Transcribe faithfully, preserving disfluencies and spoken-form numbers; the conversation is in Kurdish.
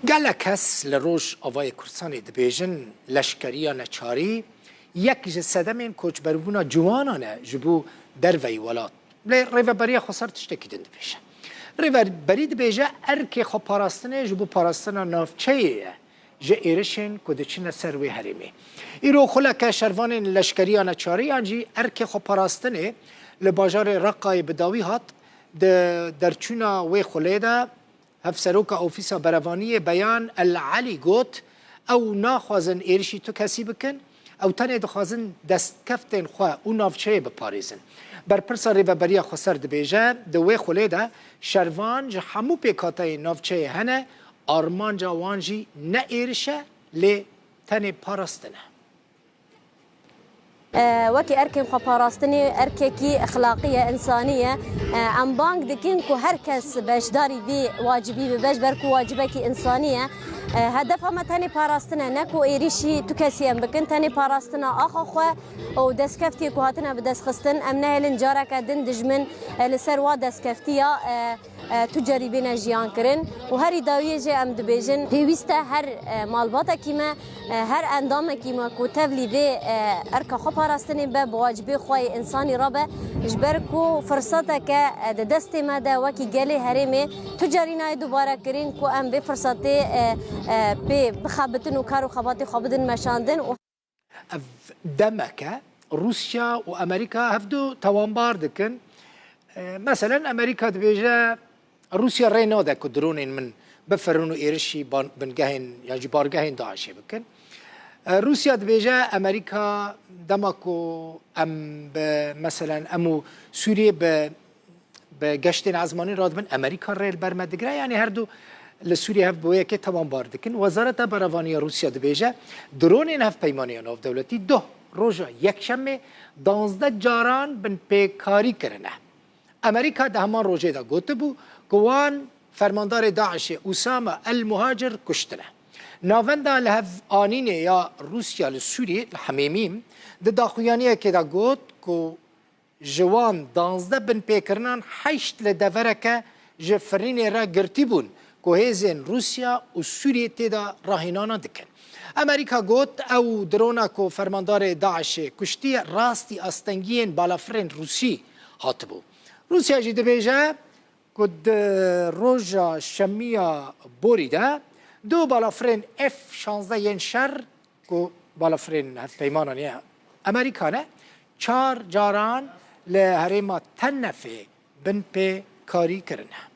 Gelek kes li Rojavayê Kurdistanê dibêjin leşkeriya neçarî yek ji sedemên koçberbûna ciwanan e ji bo derveyî welat. Lê Rêveberiya Xweser tiştekî din dibêje. Rêveberiya dibêje erkê xweparastinê ji bo parastina navçeyê ye ji êrişên ku diçine ser wê herêmê. Îro xuleke şervanên leşkeriya neçarî yan jî erkê xweparastinê li bajarê Reqayê bi dawî hat. Di derçûna wê xulê de Hevseroka Ofîsa Berevaniyê Beyan El Elî got, ew naxwazin êrişî tu kesî bikin, ew tenê dixwazin destkeftên xwe û navçeyê biparêzin. Berpirsa Rêveberiya Xweser dibêje, di wê xulê de şervan ji hemû pêkhateyên navçeyê hene, armanca wan jî ne êriş e, lê tenê parastin e. Wekî erkên xweparastinê erkekî exlaqî ye, însanî ye. Em bang dikin ku her kes beşdarî vî wacibî bibe, ji ber ku wacibekî însanî ye. Hedefa me tenê parastin e, ne ku êrîşî tu kesî em bikin, tenê parastina axa xwe û destkeftiyê ku hatine bidestxistin. Em nehêlin careke din dijmin li ser wa destkeftiya e, tu cerî bêne jiyan kirin û herî dawiyê jê em dibêjin, pêwîst e her, e, malbatekî me, e, her endamekî me ku tevlî vê, e, erka xwe parastinê be, bi wacibê xwe yê însanî re be, ji ber ku firsateke, e, di destê me de wekî gelê herêmê tu carî nayê dubare kirin ku em vê firsatê, e, e, pê bixebitin û kar û xebatê xwe bidin meşandin û Ev demek e Rûsya û Amerîka hevdu tawanbar dikin. E, meselen Amerîka dibêje Rûsya rê nade ku dronên min bifirin û êrişî ban-, bingehên yan jî bargehên DAIŞê bikin. E, Rûsya dibêje Amerîka dema ku em bi, meselen em û Sûriyê bi bi geştên ezmanî radibin, Amerîka rê li ber me digire, yanî herdu li Sûriyê hev bi wê yekê tawanbar dikin. Wezareta Berevanî ya Rûsya dibêje, dronên hevpeymaniya navdewletî doh roja Yekşemê danzdeh caran binpêkarî kirine. Amerîka di heman rojê de gotibû ku wan fermandarê DAIŞê Usama El Muhacir kuştine. Navenda li hev anînê ya Rûsya li Sûriyê, li Hemêmîm, di daxuyaniyekê de got ku Ji wan danzdeh binpêkirinan heşt li devereke ji firînê re girtî bûn ku hêzên Rûsya û Sûriyê tê de rahênana dikin. Amerîka got, ew drona ku fermandarê DAIŞê kuştiye rastî astengiyên balafirên Rûsî hatibû. Rûsya jî dibêje ku di roja şemiya borî de du balafirên F şazdeh yên şer ku balafirên hevpeymanan ya Amerîka ne, çar caran li herêma Tenefê binpêkarî kirine.